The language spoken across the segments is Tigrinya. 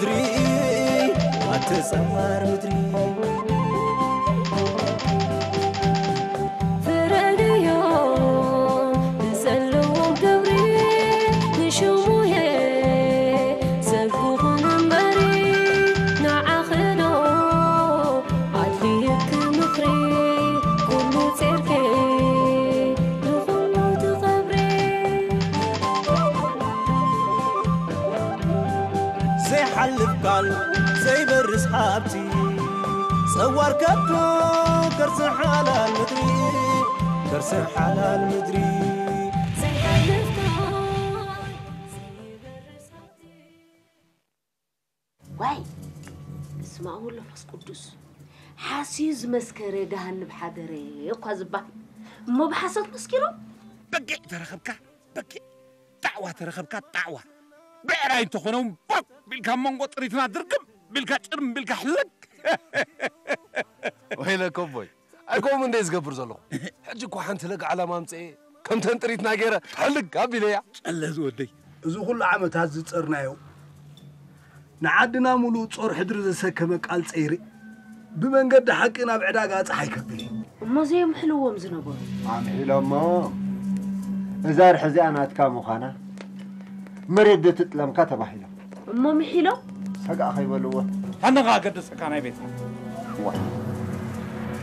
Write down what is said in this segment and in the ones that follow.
ምድሪ ኣተጸዋር ምድሪ ፍረድዮ ንዘለዎም ክብሪ ንሽሙየ ሰብ ክኹን እምበሪ ንዓኽዶ ኣድልየኪ ምኽሪ ኩሉ ጼርኬ ንኹሉ ትኸብሪ። ዘይሓልፍ ቃል ዘይበርስ ሃብቲ ጸዋር ከብዶ ከርሲ ሓላል ምድሪ ከርሲ ሓላል ምድሪ ዘይሓልፍ ቃል ዘይበርስ ሃብቲ። ዋይ እስመ አብ ወወልድ ወመንፈስ ቅዱስ ሓስዩ ዝመስከረ ገሃንብ ሓደረ እኳ ዝበሃል እሞ ብሓሶት መስኪሮም። በጊዕ ተረኸብካ በጊዕ፣ ጣዕዋ ተረኸብካ ጣዕዋ። ብዕራይ እንተኾነ እውን ቦቅ ቢልካ መንጎ ጥሪትና ድርግም ቢልካ ጭርም ቢልካ ሕልግ። ወይለከ ኣቦይ፣ ኣይኮም እንደ ዝገብር ዘለኹ። ሕጂ እኮ ሓንቲ ለግ ዓላማ ኣምፅኤ ከምተን ጥሪትና ገይረ ሕልግ ኣቢለያ። ጨለ ዝወደይ፣ እዚ ኩሉ ዓመታት ዝጸርናዮ ንዓድና ሙሉእ ጾር ሕድሪ ዘሰከመ ቃል ጸይሪ ብመንገዲ ሓቂ ናብ ዕዳጋ ጸሓይ ከብል እዩ። እሞ ዘየምሕልዎም ዝነበሩ ኣምሒሎሞ። እዛ ርሒ እዚኣ ናትካ ምዃና መሬት ዶ ትጥለምካ ተባሂሎም። እሞ ምሒሎም? ሰጋእ ከይበልዎ። ታነኻ ኣገደሰካ ናይ ቤትካ። ዋ።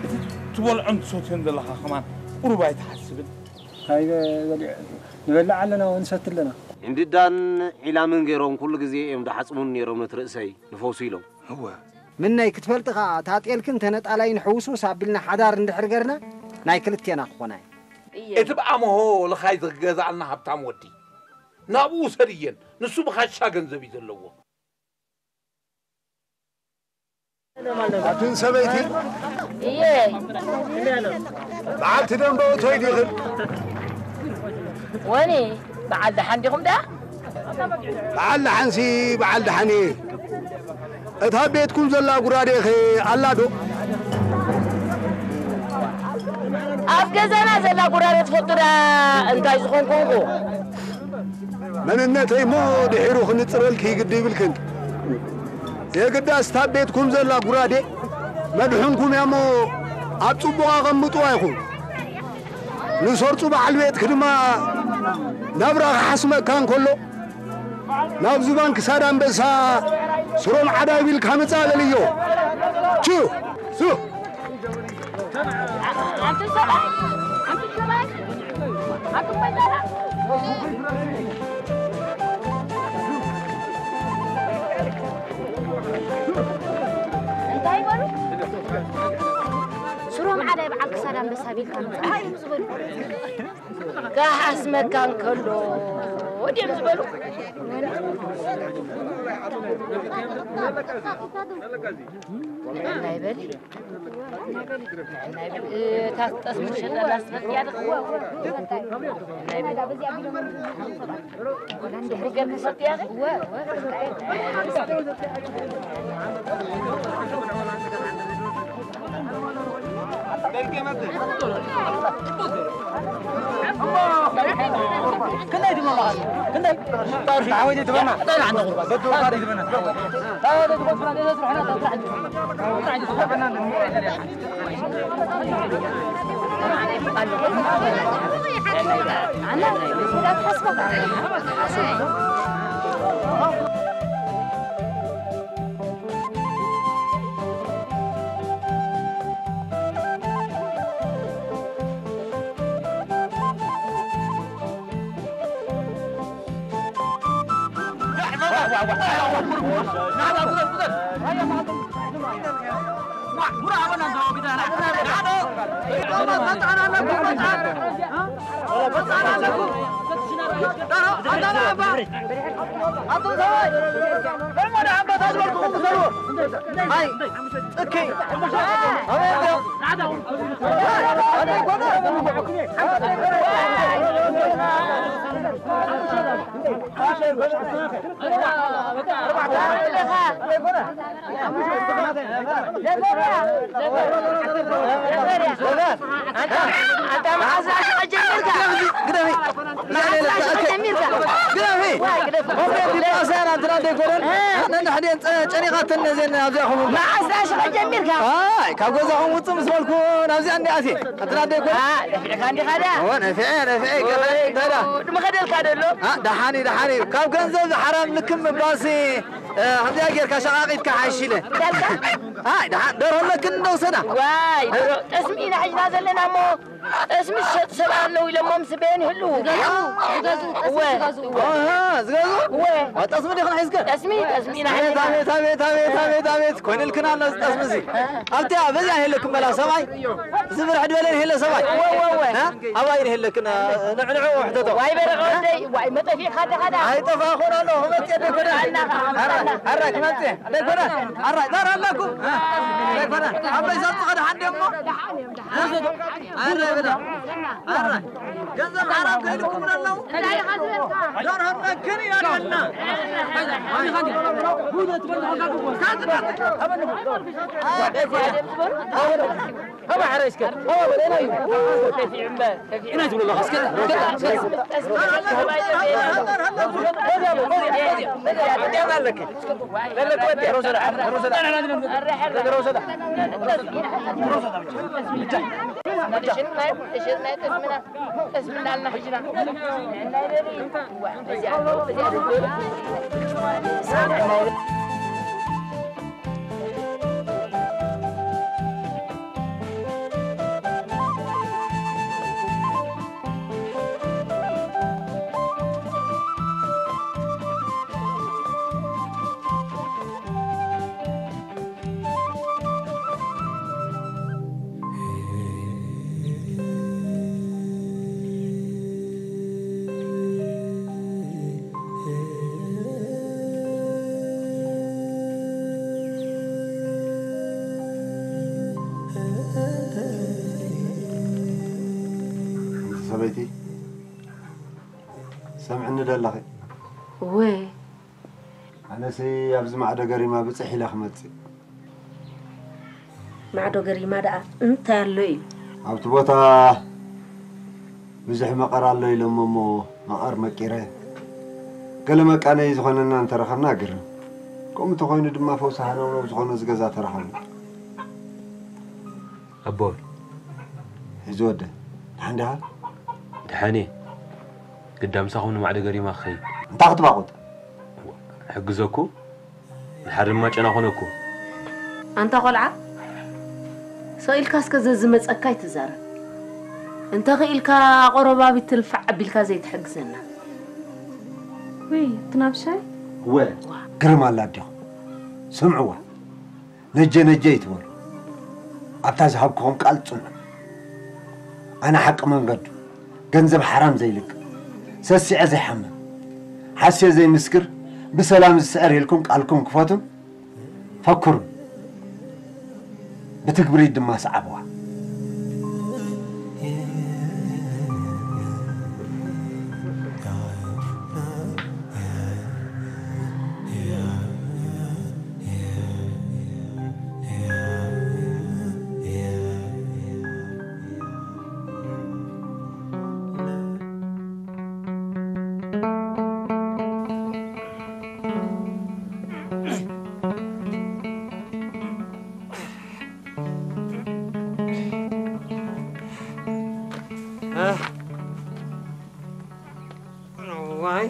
እቲ ትበልዖን ትሰትዮን ዘለኻ ከማን ቁሩብ ኣይትሓስብን? እንታይ በሊዕ ንበልዕ ኣለና ወንሰቲ ኣለና። እንድዳን ዒላምን ገይሮም ኩሉ ግዜ እዮም ድሓጽሙን ነይሮም ነቲ ርእሰይ ንፈውሱ ኢሎም። እወ። ምነይ ክትፈልጥኻ እታ ጤልክን ተነጣላይን ሕውስውስ ኣቢልና ሓዳር እንድሕር ገርና ናይ ክልቴና ክኾና እዩ። እየ። እቲ ብኣምሆ ልኻይ ዝገዝኣልና ሃብታም ወዲ ናብኡ ውሰድየን፣ ንሱ ብኻሻ ገንዘብ እዩ ዘለዎ። ኣትን ሰበይቲ እየ። በዓልቲ ደንበ እቶይ ዲኽን? ወኒ በዓል ደሓን ዲኹም ደኣ? በዓል ደሓንሲ በዓል ደሓን እየ። እታ ቤትኩም ዘላ ጉራዴኸ ኣላ ዶ? ኣብ ገዛና ዘላ ጉራዴ ትፈልጡ ደኣ እንታይ ዝኾንኩ እንኩ? መንነተይ እሞ ድሒሩ ክንጽረልኪ ግዲ ይብልክን። የግዳስ እታ ቤትኩም ዘላ ጉራዴ መድሕንኩም እያ እሞ ኣብ ጽቡቕ ኣቐምጥዋ ኢኹም። ንሰርጹ በዓል ቤትኪ ድማ ናብራ ክሓስመካ እንከሎ ናብ ዝባን ክሳድ ኣንበሳ ስሮም ዓዳይ ቢልካ ምጻእ በልዮ። ቹ! ሱ! ኣንቲ ሰብኣይ! ኣንቲ ሰብኣይ! ኣንቲ ሰብኣይ! እንታይ በሉ? ስሮም ዓዳይ በዓል ክሳድ ኣንበሳ ቢልካ ምጻእ እዮም ዝበሉ። ክሓስመካ እንከሎ ድዮም ዝበሉ? ናይ በሊ። እታ ትጠስሙ ሸጠላ ስበት ያድርግ። ናይ በሊ። ኣንታ መዓዝ ኣሽቐ ጀሚርካ? ግደፊ። መዓዝ ኣሽቐ ጀሚርካ? ግደፊ። ዋይ፣ ግደፍ። ሆምቤት ይባሰ ያና እንትና ደይኮነን። ነንሕድን ጨኒኻተን ነዜን ኣብዚኣኹም። መዓዝ ኣሽቐ ጀሚርካ? ኣይ፣ ካብ ገዛኹም ውጽእ ምስ በልኩ ናብዚኣ እንዲኣትየ። ኣንትና ደይኮነን። አ፣ ነፊዕካ እንዲኻ ድኣ? እወ፣ ነፊዐ፣ ነፊዐ፣ ገለ እንታይ ድኣ? ድመኸደልካ ደሎ? አ፣ ደሓን እዩ፣ ደሓን እዩ። ካብ ገንዘብ ሓራም ልክም ምባልሲ፣ እ፣ ከምዚኣ ጌርካ ሸቓቒጥካ ሓይሽ ኢለ። ዳልካ? ኣይ፣ ደሓን፣ ደርሆ ኣለክን እንዶ ውሰዳ። ዋይ፣ ደርሆ፣ ጠስሚ ኢና ሒዝና ዘለና እሞ፣ ጠስሚ ዝሸጡ ሰባት ኣለዉ ኢሎሞም ስበየን ይህልዉ። ዝገዝኡ፣ ዝገዝኡ፣ ጠስሚ እወ። ዝገዝኡ። ኣሃ፣ ዝገዝኡ? እወ። ዋ፣ ጠስሚ ዲኽን ሒዝከ? ጠስሚ፣ ጠስሚ ኢና ኣቤት፣ ሒዝና። ኣቤት፣ ኣቤት፣ ኣቤት፣ ኣቤት፣ ኣቤት። ኮይንልክን ኣሎ እዚ ጠስሚ እዚ። ኣብቲኣ፣ በዚኣ ይህለክን በላ ሰብኣይ። እዚ ብርሕ ድበለን ይህለ ሰብኣይ። እወ፣ እወ፣ እወ። ና? ኣባይ ንህለክን፣ ንዕንዑ ውሕተቶ። ዋይ በረቐ ወደይ፣ ዋይ መጠፊእካ ደኻ ደኣ። ኣይጠፋኹን ኣለኹ፣ ክመጽእ ደኮነ። ኣራ፣ ኣራ፣ ክመጽእ ደኮነ። ኣራ፣ ዛር ኣለኩም። ደኮነ። ኣበይ ሰብ ጽቐ ደሓን ደሞ? ኣራ፣ በላ። ኣራ፣ ገንዘብ ሓራም ከይልኩም ኣለዉ። ዶር ሆነክን ኢና ደና። ሓንቲ ሰበይቲ ሰምዕኒ ዶ ኣለኺ? እወ። ኣነሲ ኣብዚ ማዕዶ ገሪማ ብጽሕ ኢለ ክመጽእ። ማዕዶ ገሪማ ደኣ እንታይ ኣሎ እዩ? ኣብቲ ቦታ ብዙሕ መቐር ኣሎ ኢሎሞ እሞ መቐር መቂረ ገለ መቃነዪ ዝኾነና እንተረኸብና ግርም። ከምኡ እንተኾይኑ ድማ ፈውሲ ሃነውነው ዝኾነ እዚ ገዛ ተረኸቡ። ኣቦይ። ሕዚ ወደ፣ ደሓን ዲኻ? ደሓን እየ። ግዳ ምሳኹም ንማዕዶ ገሪማ ክኸይድ። እንታይ ክትባቑጥ? ሕግዘኩ? ድሓር ድማ ጨና ኮነኩ። ኣንታ ቆልዓ፣ ስቕ ኢልካ እስከ ዘዝመጸካ ኣይትዛረብ። እንተ ኽኢልካ ቆረባቢት ትልፋዕ ኣቢልካ ዘይትሕግዘና። ውይ፣ እቲ ናብ ሻይ? እወ፣ ግርም ኣላ ኣዴኹም። ስምዕዋ። ነጀ ነጀ ኣይትበሉ። ኣብታ ዝሃብክኹም ቃል ጽንዑ። ኣነ ሓቂ መንገዱ፣ ገንዘብ ሓራም ዘይልክም፣ ሰሲዐ ዘይሓምም፣ ሓስየ ዘይምስክር፣ ብሰላም ዝስዕር ኢልኩም ቃልኩም ክፈቱን ፈክሩን። ብትግብሪት ድማ ሰዓብዋ። እዋይ።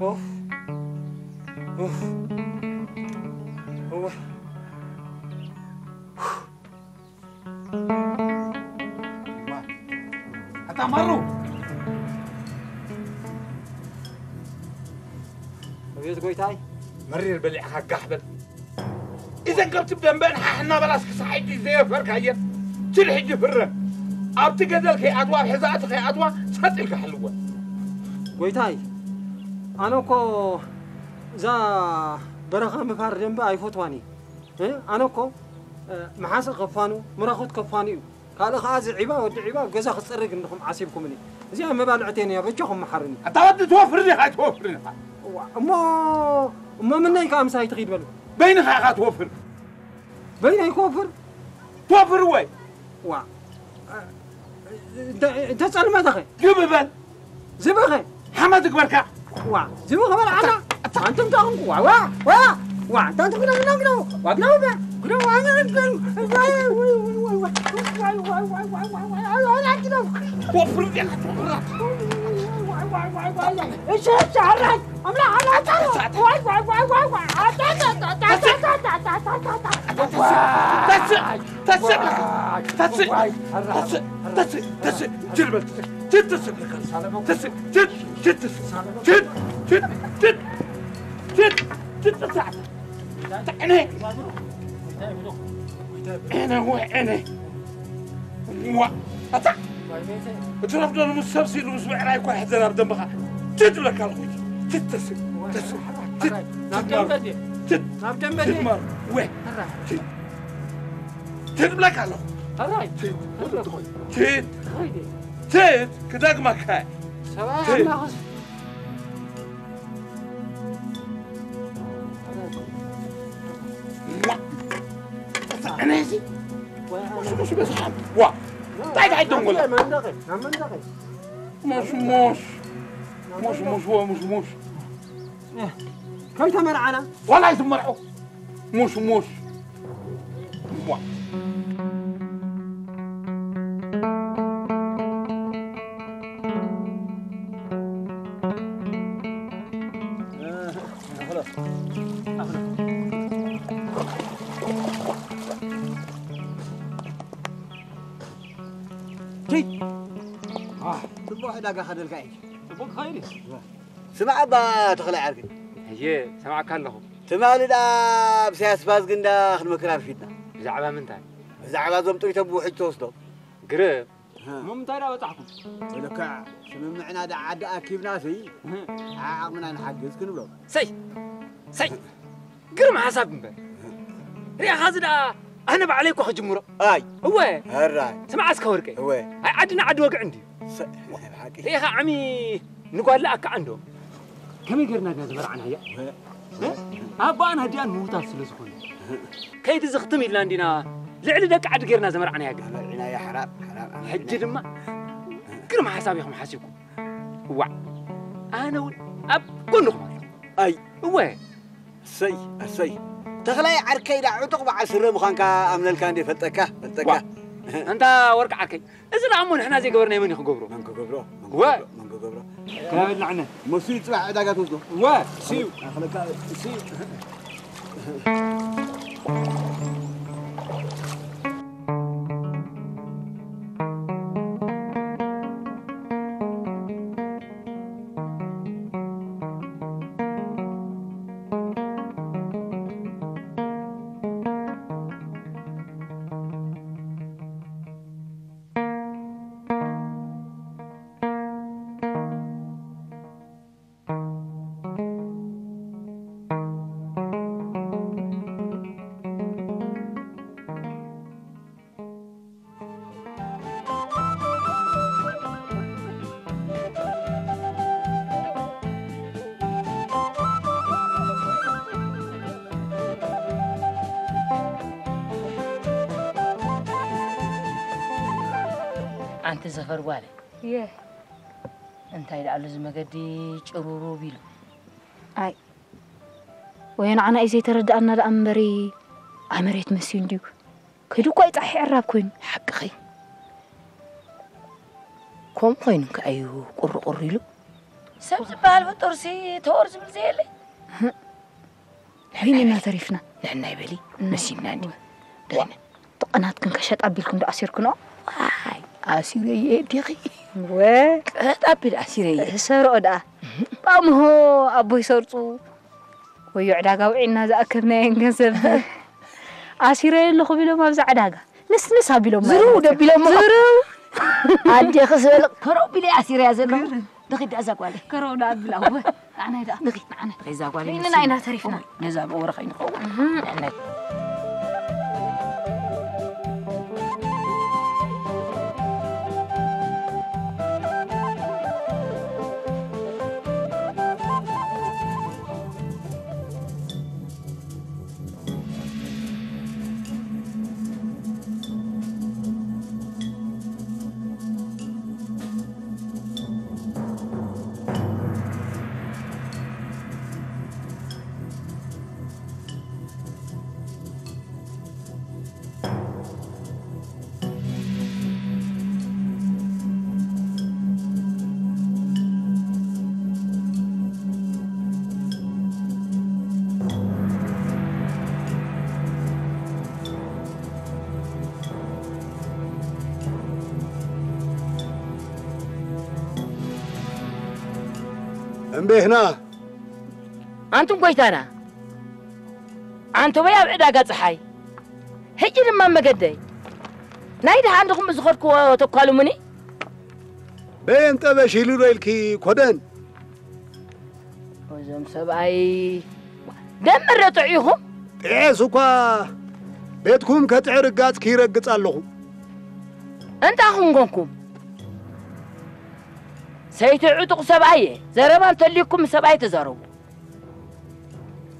ኡፍ። ኡፍ። እዋይ። ኣታ ማሩ። ኣቤት ጎይታይ። መሪር በሊዕኻ ጋሕ በል። እዘን ከብቲ ብደንበአን ሓሕ እናበላስ ክሳዕ ሕጂ ዘየፈርካየን። ችል ሕጂ ፍረ። ኣብቲ ገደል ከይኣትዋ፣ ኣብ ሕዛእቲ ከይኣትዋ፣ ሰጥ ኢልካ ሓልወን። ጎይታይ፣ ኣነ እኮ እዛ በረኻ ምፋር ደንበ ኣይፈትዋን እየ። እ? ኣነ እኮ መሓስእ ከፋኑ፣ ምራኹት ከፋኑ እዩ። ካልእ ኸዓ እዚ ዒባ፣ ወዲ ዒባ፣ ኣብ ገዛ ክጸርግ እንድኹም ዓሲብኩምኒ። እዚኣ መባልዕተይ እያ፣ በጃኹም መሓርኒ። ኣታ ወዲ ትወፍር ዲኻ፣ ኣይትወፍር ዲኻ? እዋ፣ እሞ፣ እሞ ምነይ ከኣ ምሳይ ትኺድ በሉ። በይንኻ ኢኻ ትወፍር። በይነይ ክወፍር? ትወፍር ወይ? ዋ፣ እንተ-፣ እንተጸልመተኸ? ግብ በል። ዝብኸ? ሓመድ ግበርካ። ዋ፣ ዝብኸ በል ዓላ። ኣንቱም ታኹም፣ ዋ፣ ዋ፣ ዋ፣ ዋ፣ ኣንቱም ግደው፣ ግደው፣ ግደው። ዋ፣ ግደው፣ ግደው። ዋ፣ ግደው፣ ዋ፣ ግደው፣ ግደው። ወፍር ዲኻ ትወፍር። እሺ፣ እሺ፣ ኣራይ። ኣምላኽ፣ ኣምላኽ፣ ኣምላኽ። ዋይ፣ ዋይ፣ ዋይ፣ ዋይ፣ ዋይ። ተስእ፣ ተስእ፣ ተስእ፣ ተስእ፣ ተስእ፣ ተስእ፣ ተስእ፣ ጅል በል። ጅል ተስእ፣ ተስእ፣ ጅል፣ ጅል፣ ጅል ተስእ፣ ጅል፣ ጅል፣ ጅል፣ ጅል ተስእ። ተዕነ። ዕነ ወይ ዕነ። ዋ፣ ኣታ። እቲ ረፍዶ ምስ ሰብ ሲሉ ምስ ብዕራይ እኮ ይሕዘን ኣብ ደንበኻ። ትት ብለካ ኣለኹ። ትት ተስእ፣ ተስእ፣ ትት፣ ናብ ትት ማሩ። ደንበ ድየ? ትት፣ ናብ ደንበ ትት ድየ? ማሩ። ወ፣ ሕራይ። ትት። ትት ብለካ ኣለኹ። ሕራይ። ትት። ሕራይ። ትት። ሕራይ ድየ? ትት፣ ክደግመካ። ሰብኣይ ትት። ኣምላኽስ። ዋ፣ ኣታ፣ ዕነ እዚ። ወይ፣ ሙሽ፣ ሙሽ በዝሓ። ዋ፣ እንታይ፣ እንታይ ደንጎላ? መንደቕ፣ ናብ መንደቕ። ሙሽ፣ ሙሽ። ሙሽ፣ ሙሽ፣ ወ፣ ሙሽ፣ ሙሽ። ከይተመርዓና? ዋላ ኣይትመርዖ። ሙሽ፣ ሙሽ። ዋ። ኪድ። ኣህ፣ ጽቡቕ ዕዳጋ ከደልካ እዩ። ጽቡቕ ክኸይድ እዩ። ስማዕ እባ ተኽላይ ዓርከይ። ሕጂ ሰማዕካ ኣለኹ። ትማሊ ደኣ ብሳያስ ባዝግንዳ ክንመክር ኣርፊድና። ብዛዕባ ምንታይ? ብዛዕባ እዞም ጥሪቶም ብውሕጅ ተወስዶም። ግርም። እሞ ምንታይ ደኣ በጻሕኩም? ልክዕ ስምምዕና ደኣ ዓዲ ኣኪብናሲ፣ ዓዓቕምና ንሓግዝ ክንብሎም። ሰይ! ሰይ! ግርም ሓሳብ እምበር። ርኢኻ እዚ ደኣ ኣነ ባዕለይ እኮ ክጅምሮ። ኣይ። እወ። ሕራይ። ስማዕ እስከ ወርቀይ። እወ። ኣይ ዓድና ዓዲ ወግዒ እንድዩ። ሰ-፣ ናይ ብሓቂ። ርኢኻ ዓሚ ንጓል ለኣካ እንዶ። ከመይ ጌርና ኢና ዝመርዓናያ? እወ። እ? ኣቦኣን ኣዲኣን ምዉታት ስለ ዝኾኑ። ከይዲ ዝኽትም ኢልና እንዲና ልዕሊ ደቂ ዓዲ ጌርና ዘመርዓናያ ግን። ኣመርዒናያ ሕራብ፣ ሕራብ ኣመርዒናያ። ሕጂ ድማ ግርም ሓሳብ ኢኹም ሓሲብኩም። እዋዕ። ኣነ እውን ኣብ ጎንኹም ኣለኹ። ኣይ። እወ። እሰይ፣ እሰይ። ተኽላይ ዓርከይ ደኣ ዕጡቕ በዓል ስረ ምዃንካ ኣምነልካ እንዴ፣ ፈልጠካ፣ ፈልጠካ። ዋ፣ ኣንታ ወርቂ ዓርከይ፣ እዚ ደኣ እሞ ንሕና ዘይገበርናዮ መን እዩ ክገብሮ? መን ክገብሮ? መን ወ- ክገብሮ? መን ክገብሮ? ክናበልና ዕነ። መሱ እዩ ጽባሕ ዕዳጋ ትወስዶ። ወ- ስዩ። ኣኽለካ፣ ስዩ። ኣንቲ ዘፈር ጓለይ። እየ። እንታይ ደኣሉ እዚ መገዲ ጭሩሩብ ኢሉ? ኣይ፣ ወይ ንዓና እዩ ዘይተረድኣና ደኣ እምበሪ፣ ኣይ መሬት መስዩ እንድዩ። ከይዱ እኮ እዩ ጻሒ ዕራብ ኮይኑ። ሓቅኺ። ከምኡ ኮይኑ እንከ እዩ ቁርቁር ኢሉ። ሰብ ዝበሃል ፍጡርሲ ተወር ዝብል ዘየለ። ወይንና ተሪፍና። ንሕና ይበሊ፣ እም። መሲና እንዲ። ደህና። ጥቕናትክን ከሸጥ ኣቢልክን ዶ ኣሲርክንኦ? ኣይ፣ ኣሲረየ ዲኺ? ወ። ቀጥ ኣቢል ኣሲረየ። እሰረኦ ደኣ። እም። ባምሆ ኣቦይ ሰርጹ። ወዮ ዕዳጋ ውዒልና ዝኣከብናየን ገንዘብ። ኣሲረየ ኣለኹ ቢሎም ኣብዛ ዕዳጋ። ንስንስ ኣቢሎም ዝርው ማለት ደቢሎሞ። ዝርው። ኣዴኺ ዝበለ ከረው ቢለ ኣሲረያ ዘለኹ። ግርም። ንኺድ እዛ ጓለይ። ከረው ደኣ ብላ፣ እወ። ንዓናይ ደኣ። ንኺድ፣ ንዓናይ። ንኺድ እዛ ጓለይ ንስና ንስና። ኢና ተሪፍና። እወ፣ ነዛ መወረ ከይንኸውን። እህ። ንዓናይ። እምቤህና። ኣንቱም ጎይታና፣ ኣንቶበይ ኣብ ዕዳጋ ጸሓይ፣ ሕጂ ድማ ኣብ መገደይ። ናይ ደሓን ድኹም ብዝኸድክዎ ተኳሉሙኒ? በየን ጠበሽ ኢሉ ዶ ኢልኪ ኮደን? እዞም ሰብኣይ ደም መረጥዑ ኢኹም? ጥዔስ እኳ ቤትኩም ከጥዕር እጋጽኪ ይረግጽ ኣለኹ። እንታይ ኹም ኮንኩም? ሰይቲ ዕጡቕ ሰብኣይ እየ። ዘረባ እንተልዩኩም ምስ ሰብኣይ ተዛረቡ።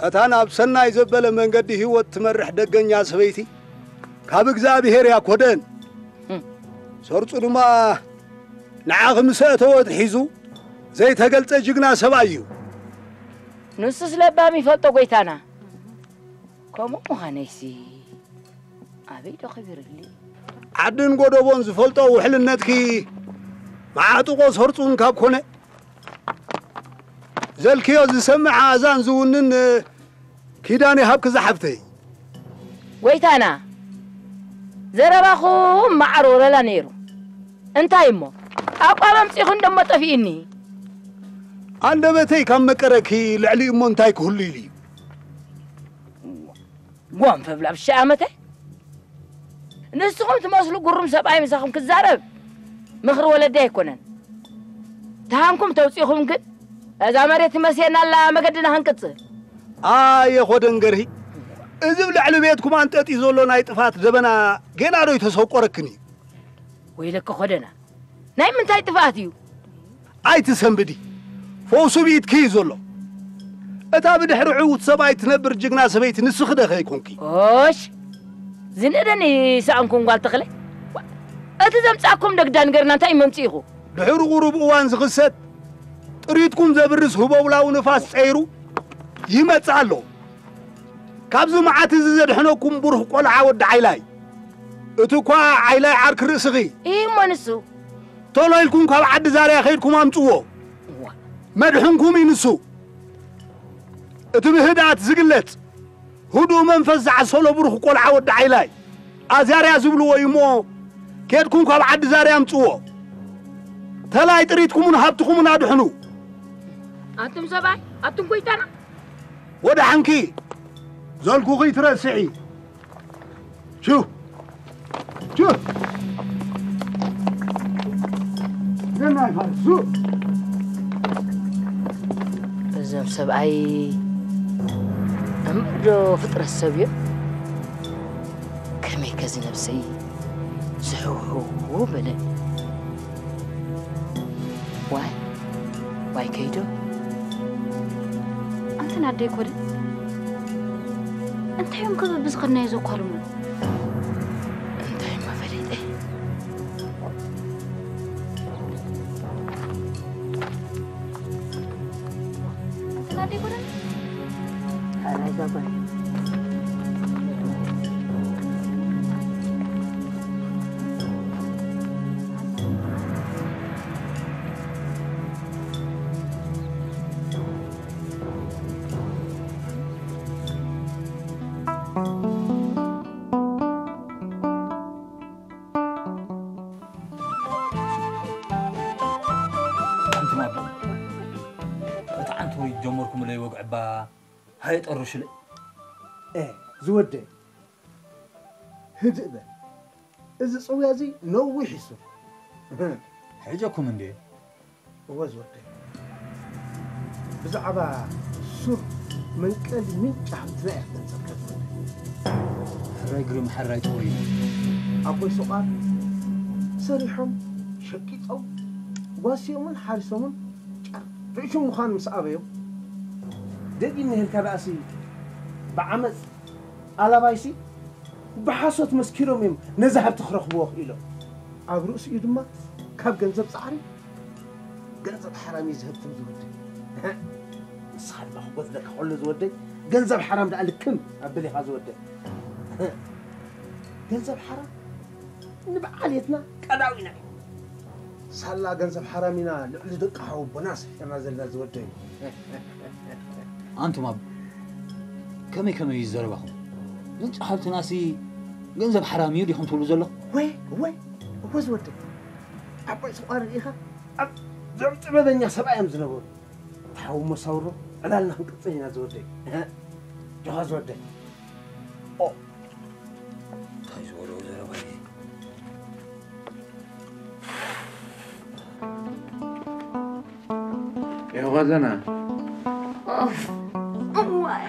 እታ ናብ ሰናይ ዘበለ መንገዲ ህይወት ትመርሕ ደገኛ ሰበይቲ ካብ እግዚኣብሔር እያ ኮደን። እም። ሰርጹ ድማ ንዓኺ ምስ ኣእተወ ኣትሒዙ ዘይተገልጸ ጅግና ሰብኣይ እዩ። ንሱስ ለባም ይፈልጦ ጎይታና። ከምኡ ምዃነይሲ ኣበይ ዶ ከቢሩሊ? ዓድን ጎደቦን ዝፈልጦ ውሕልነትኪ መዓጥቖ ሰርጹን ካብ ኮነ፣ ዘልክዮ ዝሰምዕ ኣእዛን ዝውንን ኪዳን ይሃብኪ ዝሓፍተይ። ጎይታና፣ ዘረባኹም መዓር ወለላ ነይሩ። እንታይ እሞ? ኣቋም ኣምጺእኹ እንደሞ ጠፊእኒ። ኣንደበተይ ካብ መቀረኪ ልዕሊ እሞ እንታይ ክህሉ ኢሉ እዩ? ጓንፈ ብላ ብሻ ዓመተ። ንስኹም ትመስሉ ጉሩም ሰብኣይ ምሳኹም ክዛረብ ምኽሪ ወለዲ ኣይኮነን። ተሃንኩም ተውጺእኹም ግን እዛ መሬት ትመስየና ኣላ መገድና ክንቅጽል። ኣየ ኾደን ገርሂ፣ እዚ ኣብ ልዕሊ ቤትኩም ኣንጠጢ ዘሎ ናይ ጥፋት ደበና ጌና ዶ ይተሰቆረክን እዩ? ወይለከ ኾደና፣ ናይ ምንታይ ጥፍኣት እዩ? ኣይትሰንብዲ፣ ፈውሱ ብኢድኪ እዩ ዘሎ። እታ ብድሕሪ ዕዉት ሰብኣይ ትነብር ጅግና ሰበይቲ ንስኺ ዶ ከይኮንኪ? ኦሽ፣ ዝንእደኒ ሰኣንኩም ጓል ተኽለ። እቲ ዘምጻእኩም ደግዳ ንገርና እንታይ እዩ መምጽኢኹ? ድሕሪ ቁሩብ እዋን ዝኽሰት ጥሪትኩም ዘብርስ ህቦብላዊ ንፋስ ጸይሩ ይመጽእ ኣሎ። ካብዚ መዓት እዚ ዘድሕነኩም ብሩኽ ቆልዓ ወዲ ዓይላይ። እቲ እኳ ዓይላይ ዓርኪ ርእስኺ። እሞ ንሱ? ቶሎ ኢልኩም ካብ ዓዲ ዛርያ ከይድኩም ኣምጽዎ። እዋ። መድሕንኩም እዩ ንሱ። እቲ ብህድኣት ዝግለጽ ህዱእ መንፈስ ዝዓሰሎ ብሩኽ ቆልዓ ወዲ ዓይላይ። ኣዛርያ ዝብልዎ እዩ እሞ፣ ኬድኩም ካብ ዓዲ ዛርያ ኣምጽዎ። ተላይ ጥሪትኩምን ሃብትኹምን ኣድሕኑ። ኣቱም ሰብኣይ፣ ኣቱም ጎይታና። ወደ ሓንኪ፣ ዘልኩኺ ትረስዒ። ሹ፣ ሹ። ገናይ ፋሱ። እዞም ሰብኣይ እምበር ዶ ፍጥረት ሰብ እዮም? ከመይ ከዚ ነብሰይ ዝሕውሕው በለ። ዋይ፣ ዋይ ከይዶ። ኣንተን ኣደይ ኮደ። እንታይ እዮም ከ በብዝኸድናዮ ዘኳልሙ? እንታይ እሞ ፈሊጠ? ኣንተን ኣደይ ኮደ። ኣራይ ዛጓይ። ኣንቱም ኣቦ፣ እቲ ዓንቶ ጀመርኩምለይ ወግዒ እባ ሃየ ጠርሹለይ። ኤ፣ ዝወደይ፣ ህድእ በል። እዚ ጽውያ እዚ ነዊሕ እዩ ሱር። ሕጀኩም እንዴ? እወ ዝወደይ። ብዛዕባ ሱር መንቀሊ ምንጪ ሃብትና እያ ክትገልጸልካ ዝወደይ። ሕራይ ግርም፣ ሕራይ ጥዑይ እዩ። ኣቦይ ሱቓር ሰሪሖም፣ ሸቂጦም፣ ጓስዮምን ሓሪሶምን ጨርሽም ምዃን ምስ ኣበዮም፣ ደጊም ነሂልካ ደኣሲ ብዓመጽ ኣላባይሲ ብሓሶት መስኪሮም እዮም ነዚ ሃብቲ ክረኽብዎ ክኢሎም። ኣብ ርእሲኡ ድማ ካብ ገንዘብ ጻዕሪ ገንዘብ ሓራም እዩ ዝህብትም ዝወደይ። ንስኻ ድማ ክጎድለካ ከሎ ዝወደይ፣ ገንዘብ ሓራም ደኣ ልክም ኣብል ኢኻ ዝወደይ። ገንዘብ ሓራም ንበዓልየትና ቀዳዊና እዩ። ሳላ ገንዘብ ሓራም ኢና ልዕሊ ደቂ ሓወቦና ስሒርና ዘለና ዝወደይ። ኣንቱም ኣቦ፣ ከመይ ከመይ እዩ ዘረባኹም? ምንጪ ሃብትናሲ ገንዘብ ሓራም እዩ ዲኹም ትብሉ ዘለኹም? ወይ፣ ወይ፣ እወ ዝወደይ። ዓባይ ስቋር ርኢኻ? ኣብ ዘም ጥበበኛ ሰብኣይ እዮም ዝነበሩ። ተሓውሞ ሳውሮ ዕላልና ክንቅጽል ኢና ዝወደይ። እህ፣ ጆኻ ዝወደይ። ኦ፣ እንታይ ዝበሎ ዘረባ እዩ? ይኸዘና። ኦፍ፣ እዋይ።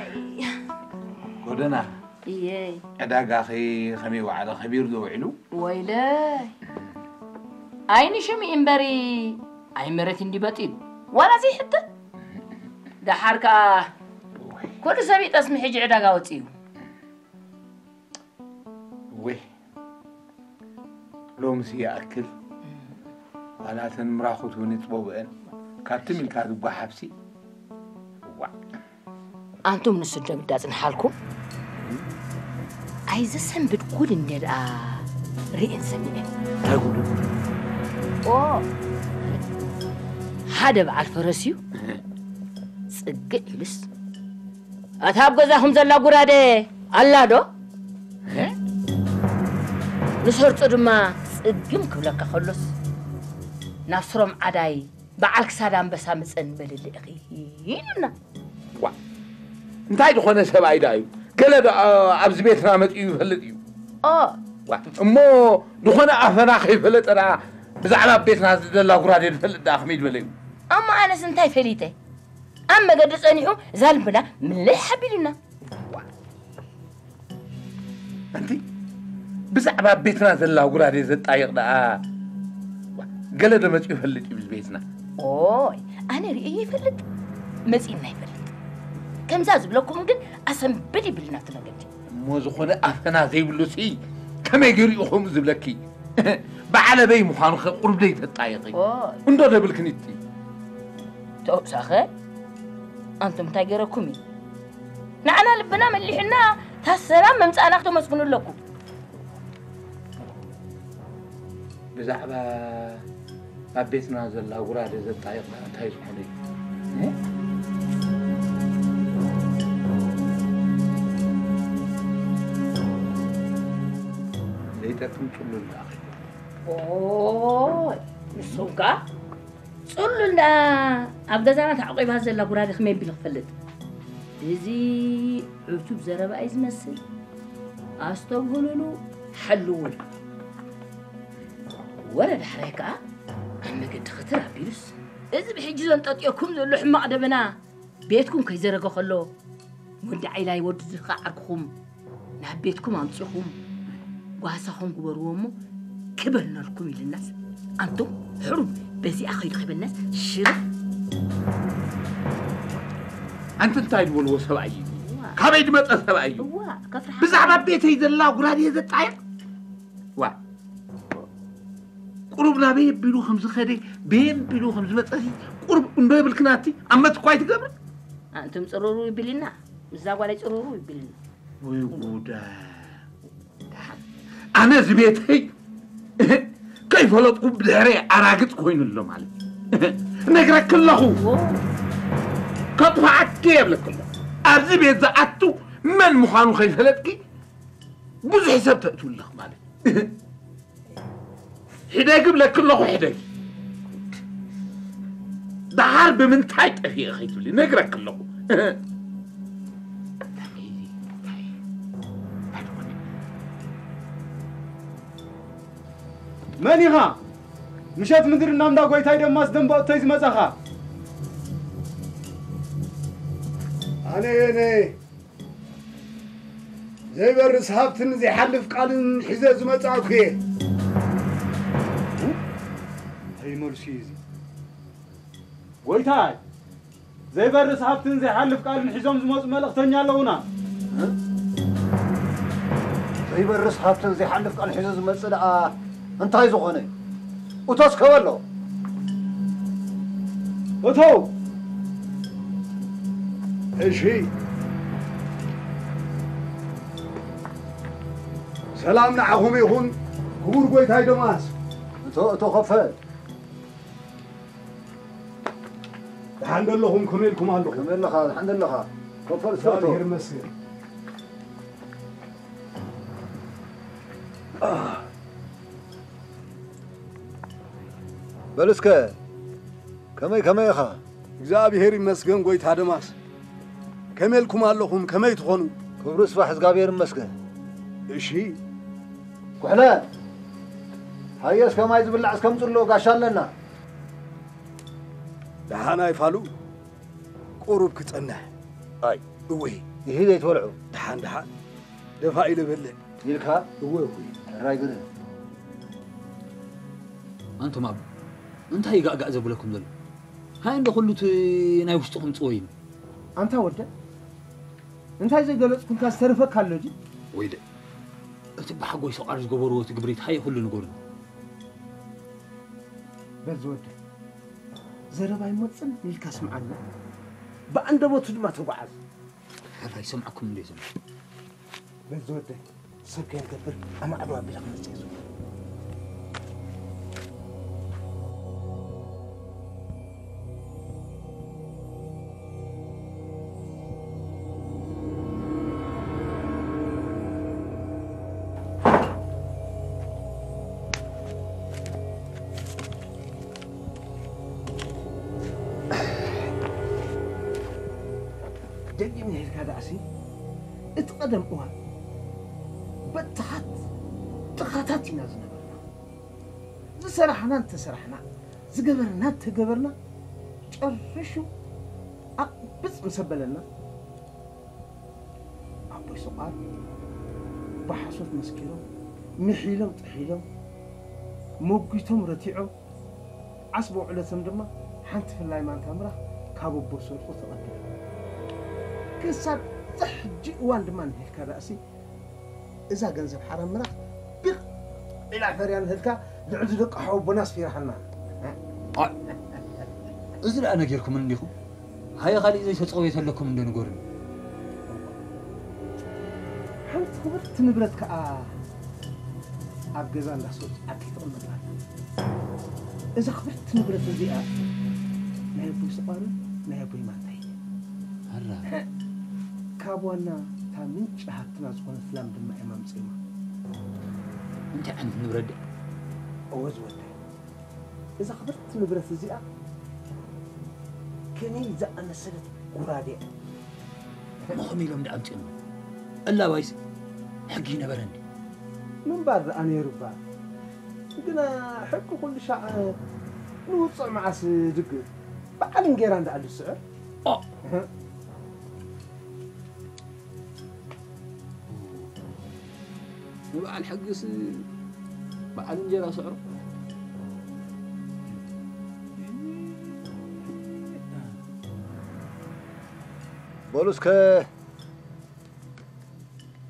ጎደና። እየ። ዕዳጋኺ ከመይ ወዓለ? ከቢሩ ዶ ውዒሉ? ወይለይ። ዓይኒ ሽምዒ እምበሪ፣ ኣይ መሬት እንዲ በጢሉ። ዋላ ዘይሕተት። ደሓር ከኣ ወይ። ኩሉ ሰብ ይጠስሚ፣ ሕጂ ዕዳጋ ወጺኡ። ወይ። ሎምስ ይኣክል። ዋላ እተን ምራኹት እውን ይጽበብአን። ካብቲ ሚልካ ዝጓሓፍሲ። ዋዕ። ኣንቱም ንስዶም እንዳጽንሓልኩም፣ ኣይዘሰንብድ ጉድ እንደ ደኣ ርእየን ሰሚዐን። እንታይ ጉድ? ኦ፣ ሓደ በዓል ፈረስ እዩ። ጽግዕ ኢሉስ፣ "ኣታ ኣብ ገዛኹም ዘላ ጉራደ ኣላ ዶ?" እ? ንሰርጾ ድማ ጽግም ክብለካ ከሎስ፣ "ናብ ስሮም ዓዳይ በዓል ክሳድ ኣንበሳ ምጸን በልልእኺ" ኢሉና። ዋ፣ እንታይ ዝኾነ ሰብኣይ ደኣ እዩ? ገለ ዶ፣ ኣ፣ ኣብዚ ቤትና መጺኡ ይፈልጥ እዩ? ኦ። ዋ፣ እሞ ዝኾነ ኣፈና ከይፈለጠ ደኣ ብዛዕባ ቤትና ዘላ ጉራዴ ዝፈልጥ ደኣ ከመይ ዝበለ እዩ? እሞ ኣነስ እንታይ ፈሊጠ? ኣብ መገዲ ጸኒሑ ዛልምና ምልሕ ኣቢሉና። ዋ። ኣንቲ ብዛዕባ ቤትና ዘላ ጉራዴ ዘጣይቕ ደኣ ዋ፣ ገለ ዶ መጺኡ ይፈልጥ እዩ ምስ ቤትና? ኦይ፣ ኣነ ርእየ ይፈልጥ፣ መጺእና ይፈልጥ። ከምዛ ዝብለኩም ግን ኣሰንብድ ይብልና እቲ መገዲ። እሞ ዝኾነ ኣፈና ዘይብሉሲ ከመይ ገይሩ እዩ ከምኡ ዝብለኪ? በዓል ኣበይ ምዃኑ ኸ ቁሩብ ደይ ተጣየቒ? ኦይ። እንዶ ደብልክኒ እቲ። ተውሳኸ? ኣንቱም እንታይ ገይረኩም እዩ? ንዓና ልብና መሊሑና፣ እታ ሰላም ምምጻእና ክተመስግኑ ኣለኩም። ብዛዕባ ኣብ ቤትና ዘላ ጉራደ ዘጣይቕ ደኣ እንታይ ዝኾነ እዩ? እ? ዘይጠቅም ጽሉል ደኣ ኸይኑ። ኦይ፣ ንሶም ከኣ ጽሉል ደኣ ኣብ ገዛና ተዓቂባ ዘላ ጉራደ ከመይ ኣቢሉ ክፈልጥ? እዚ ዕቱብ ዘረባ እዩ ዝመስል። ኣስተብህሉሉ፣ ሓልውሉ። ወረ ዳሕራይ ከኣ ኣብ መገዲ ክትር ኣቢሉስ፣ እዚ ብሕጂ ዘንጠጥየኩም ዘሎ ሕማቕ ደበና ቤትኩም ከይዘረገ ከሎ፣ ወዲ ዓይላይ ወዲ ዝኻ ዓርክኹም ናብ ቤትኩም ኣምጺኹም ጓሳኹም ግበርዎ እሞ ክበልነልኩም ኢልናስ፣ ኣንቱም ሕሩም በዚኣ ከይዱ ክበልናስ ሽርብ። ኣንቲ እንታይ ዝበልዎ ሰብኣይ እዩ? እዋ። ካበይ ዝመጸ ሰብኣይ እዩ? እዋ፣ ከፍርሓ። ብዛዕባ ቤተይ ዘላ ጉራዴ ዘጣየቕ? ዋ። ቁሩብ ናበይ ኣቢሉ ከም ዝኸደ፣ በየን ኣቢሉ ከም ዝመጸሲ፣ ቁሩብ እንዶ የብልክን ኣቲ፣ ኣብ መትኳ ኣይትገብር? ኣንቱም ጽሩሩ ይብልና፣ ምስዛ ጓለይ ጽሩሩ ይብልና። ወይ ጉዳ። ኣነ እዚ ቤተይ ከይፈለጥኩ ብድሕረይ ኣራግጽ ኮይኑ ኣሎ ማለት። ነግረኪ ኣለኹ። ዎ። ከጥፍኣኪ የብለኪ ኣለኹ። ኣብዚ ቤት ዝኣቱ መን ምዃኑ ከይፈለጥኪ ብዙሕ ሰብ ተእትውለኽ ማለት። ሕደጊ ብለኪ ኣለኹ፣ ሕደጊ። ደሓር ብምንታይ ጠፊኤ ከይትብሊ ነግረኪ ኣለኹ። መን ኢኻ? ምሸት ምድሪ እናንዳ ጎይታይ ደማስ ደንበ እቶይ ዝመጻኻ? ኣነ እየ፣ እኔ ዘይበርስ ሃብትን ዘይሓልፍ ቃልን ሒዘ ዝመጻእኩ እየ። እንታይ መልሱ እዩ እዚ? ጎይታይ፣ ዘይበርስ ሃብትን ዘይሓልፍ ቃልን ሒዞም ዝመጹ መልእኽተኛ ኣለዉና። እ? ዘይበርስ ሃብትን ዘይሓልፍ ቃልን ሒዞ ዝመጽእ ደኣ እንታይ ዝኾነ እዩ? እቶስ ከበሎ። እቶ! እሺ። ሰላም ንዓኹም ይኹን፣ ክቡር ጎይታይ ዶማስ። እቶ፣ እቶ ኸፈል። ደሓን ዶ ኣለኹም? ከመይ ኢልኩም ኣለኹም? ከመይ ኣለኻ? ደሓን ዶ ኣለኻ? ኮፈር ስእቶ። እግዚኣብሔር ይመስገን። በል እስከ፣ ከመይ፣ ከመይ ኢኻ? እግዚኣብሔር ይመስገን ጎይታ ደማስ። ከመይ ኢልኩም ኣለኹም? ከመይ ትኾኑ? ክብሩ ስፋሕ እግዚኣብሔር ይመስገን። እሺ። ኩሕለ፣ ሃየስ ከማይ ዝብላዕ እስከምፅሎ ጋሻ ኣለና። ደሓን ኣይፋሉ፣ ቁሩብ ክጸንሕ። ኣይ። እወ። ይሂ ዘይትበልዑ። ደሓን፣ ደሓን። ደፋ ኢለ በልዕ። ኢልካ? እወ፣ እወ። ሕራይ ግደ። ኣንቶም ኣቦ፣ እንታይ ጋእጋእ ዘብለኩም ዘሎ? ሃይ እንዶ ኩሉ እቲ ናይ ውሽጥኹም ጽወይኑ። ኣንታ ወደ፣ እንታይ ዘይገለጽኩልካ ዝተርፈካ ኣሎ ድዩ? ወይለ፣ እቲ ብሓጎይ ሰቋር ዝገበርዎ እቲ ግብሪት ሃየ ኩሉ ንገሩኒ። በል ዝወደ፣ ዘረባይ ሞጽን ኢልካ ስምዓኒ። ብኣንደበቱ ድማ ተጓዓዝ። ሕራይ ሰምዓኩም እንደ ይሰምዕ። በል ዝወደ፣ ሰብ ከየንገብር ኣማዕዶ ኣቢለ ክመጽእ እየ ዝብል። ደጊም ነሂልካ ደኣሲ፣ እቲ ቀደም እዋን በተኻት ጥኻታት ኢና ዝነበርና። ዝሰራሕና እንተሰራሕና፣ ዝገበርና እንተገበርና፣ ጨርሹ ኣቕብጽ ምስ ኣበለና፣ ኣቦይ ሰቋር ብሓሶት መስኪሮም፣ ምሒሎም ጥሒሎም፣ መጒቶም ረቲዖም፣ ዓስቢ ውዕለቶም ድማ ሓንቲ ፍላይ ማንታ ምራኽ ካብ ኣቦ ሰርቁ ተቐቢሉ። ክሳብ እዚ ሕጂ እዋን ድማ ንሄድካ ዳእሲ እዛ ገንዘብ ሓራም ምራኽ ቢቕ ኢላ ፈርያ ንሄድካ ልዕሊ ደቂ ሓወቦና ኣስፊርሃና። ኣይ፣ እዚ ደኣ ነጊርኩምን እንዲኹም? ሃየ፣ ካሊእ ዘይተጸወየ ተለኩም እንዶ ንገሩኒ። ሓንቲ ክብርቲ ንብረት ከኣ ኣብ ገዛ እንዳ ሶርት ዓዲ ትቕመጥ ኣላ። እዛ ክብርቲ ንብረት እዚኣ ናይ ኣቦይ ሰቋርን ናይ ኣቦይ ማንታይ እያ። ኣራ። ካብ ዋና እታ ምንጪ ሃብትና ዝኾነት ላም ድማ እዮም ኣምጺኦማ። እንታይ ዓይነት ንብረት ድያ? እወ ዝወደይ። እዛ ክብርቲ ንብረት እዚኣ ከመይ ዝኣመሰለት ጎራዴ እያ። እሞ ከመይ ኢሎም ደኣ ኣምጺኦማ? እላባይስ ሕጊ ይነበረኒ። ምንባር ደኣ ነይሩ እባ። ግና ሕጊ ኩሉ ሻዕ ንውጹዕ መዓስ ድግፍ በዓል እንጌራ እንዳኣሉ ዝስዕር። ኦ! እህ። ንበዓል ሕግስ በዓል እንጀራ ስዕሮ። በሉ እስከ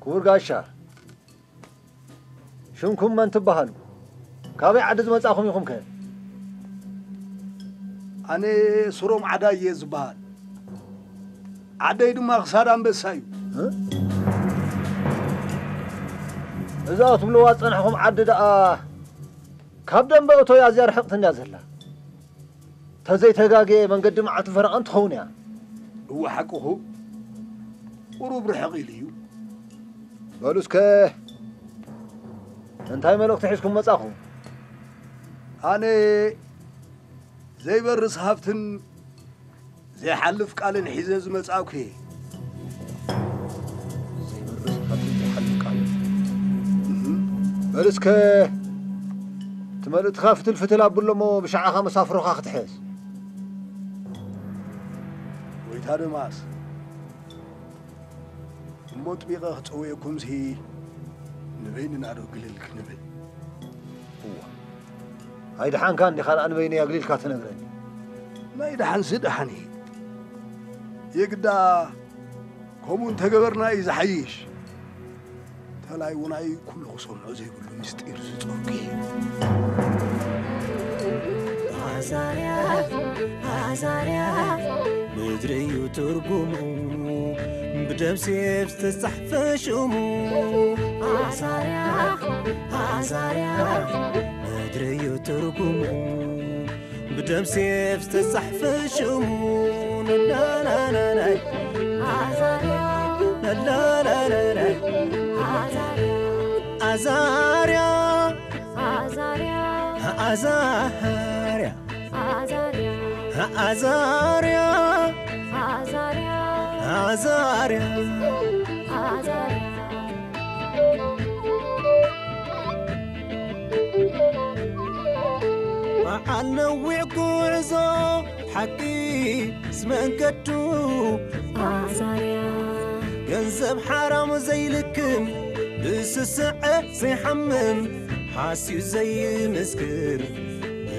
ክቡር ጋሻ፣ ሽምኩም መን ትበሃሉ? ካበይ ዓዲ ዝመጻኹም ኢኹም ከ? ኣነ ስሮም ዓዳ እየ ዝበሃል። ዓደይ ድማ ክሳድ ኣንበሳ እዩ። እ? እዛ ትብልዋ ዝጸናሕኩም ዓዲ ደኣ ካብ ደንበ እቶያ ኣዝያ ርሕቕቲ እንድያ ዘላ። ተዘይተጋግየ መንገዲ መዓልትን ፈረቓን ትኸውን እያ። እወ ሓቅኹ፣ ቁሩብ ርሕቕ ኢሉ እዩ። በሉ እስከ እንታይ መልእኽቲ ሒዝኩም መጻኹም? ኣነ ዘይበርስ ሃብትን ዘይሓልፍ ቃልን ሒዘ ዝመጻእኩ እየ። ዘይበርስ ሃብትን ዘይሓልፍ ቃልን። እህ። በል እስከ እቲ መልእኽትኻ ፍትል ፍትል ኣብሎ እሞ ብሻዕኻ መሳፍሮኻ ክትሕዝ። ጎይታ ደማስ፣ እሞ ኣጥቢቐ ክጸውየኩምሲ ንበይንና ዶ ግልል ክንብል? እዋ፣ ኣይደሓንካ እንዲኻ ደኣ ንበይነይ ኣግሊልካ ትነግረኒ። ናይ ደሓንሲ ደሓን እየ። የግዳ ከምኡ እንተገበርና እዩ ዝሓይሽ። ተላይ እውን ኣይ ኩሉ ክሰምዖ ዘይብሉ ምስጢር ዝጸጉ እዩ። ኣዛርያ፣ ኣዛርያ፣ ምድሪ እዩ ትርጉሙ፣ ብደም ሴፍ ዝተጻሕፈ ሽሙ። ኣዛርያ፣ ኣዛርያ፣ ምድሪ እዩ ትርጉሙ፣ ብደም ሴፍ ዝተጻሕፈ ሽሙ። ላላላላይ፣ ኣዛርያ፣ ላላላላይ፣ ኣዛርያ፣ ኣዛርያ፣ ኣዛርያ፣ ኣዛርያ፣ ኣዛርያ፣ ኣዛርያ ኣዛርያ ኣዛርያ ኣዛርያ በዓል ነዊሕ ጉዕዞ ሓቂ ዝመንገዱ ኣዛርያ ገንዘብ ሓራም ዘይልክም ብስስዐ ዘይሓምም ሓስዩ ዘይምስክር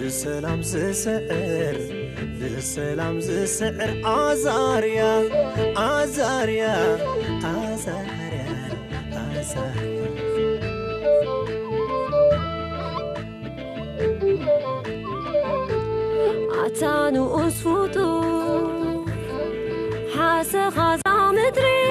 ብሰላም ዝስዕር ብሰላም ዝስዕር ኣዛርያ ኣዛርያ ኣዛርያ ኣዛርያ ኣታ ንኡስ ፍጡር ሓሰኻዛ ምድሪ